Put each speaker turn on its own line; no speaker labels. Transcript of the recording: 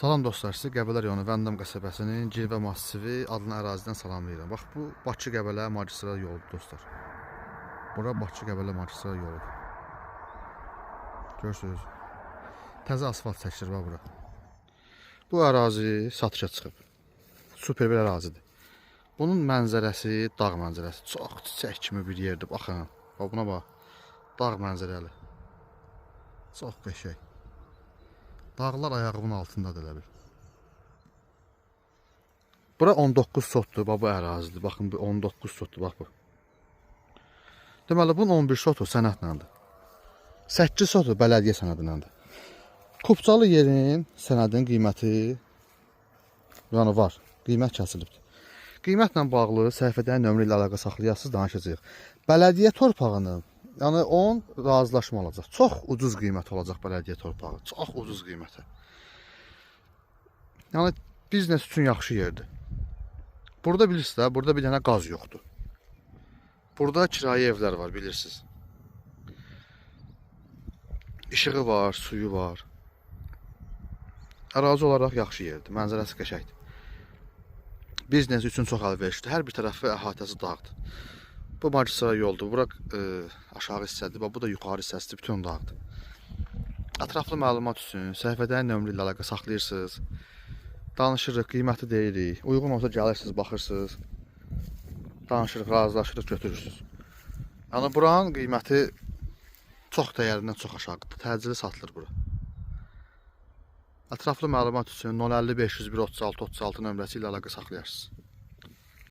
Salam dostlar, sizi Qəbələ rayonu Vəndam qəsəbəsinin Girvə massivi adlı ərazidən salamlayıram. Bax bu Bakı-Qəbələ magistral yoludur dostlar. Bura Bakı-Qəbələ magistral yoludur. Görürsünüz. Təzə asfalt çəkilir bax bura. Bu ərazi satışa çıxıb. Super bir ərazidir. Bunun mənzərəsi dağ mənzərəsi. Çox çiçək kimi bir yerdir. Baxın. Bax buna bax. Dağ mənzərəli. Çox qəşəng. Dağlar ayağımın altındadır elə bil. Bura 19 sotdur, bax bu ərazidir. Baxın bu 19 sotdur, bax bu. Deməli bunun 11 sotu sənədləndir. 8 sotu bələdiyyə sənədinəndir. Kupçalı yerin sənədin qiyməti yəni var. Qiymət kəsilibdir. Qiymətlə bağlı səhifədə nömrə ilə əlaqə saxlayasınız, danışacağıq. Bələdiyyə torpağını, yəni 10 razılaşma olacaq. Çox ucuz qiymət olacaq bələdiyyə torpağı. Çox ucuz qiymətə. Yəni biznes üçün yaxşı yerdir. Burada bilirsiniz də, burada bir dənə qaz yoxdur. Burada kirayə evlər var, bilirsiniz. İşığı var, suyu var. Ərazi olaraq yaxşı yerdir, mənzərəsi qəşəngdir. Biznes üçün çox əlverişlidir. Hər bir tərəfi əhatəsi dağdır. Bu magistral yoldur. Bura aşağı hissədir, bax bu da yuxarı hissəsidir, bütün dağdır. Ətraflı məlumat üçün səhifədə nömrə ilə əlaqə saxlayırsınız. Danışırıq, qiyməti deyirik. Uyğun olsa gəlirsiniz, baxırsınız. Danışırıq, razılaşırıq, götürürsünüz. Yəni buranın qiyməti çox dəyərindən çox aşağıdır. Təcili satılır bura. Ətraflı məlumat üçün 050 501 36 36 nömrəsi ilə əlaqə saxlayarsınız.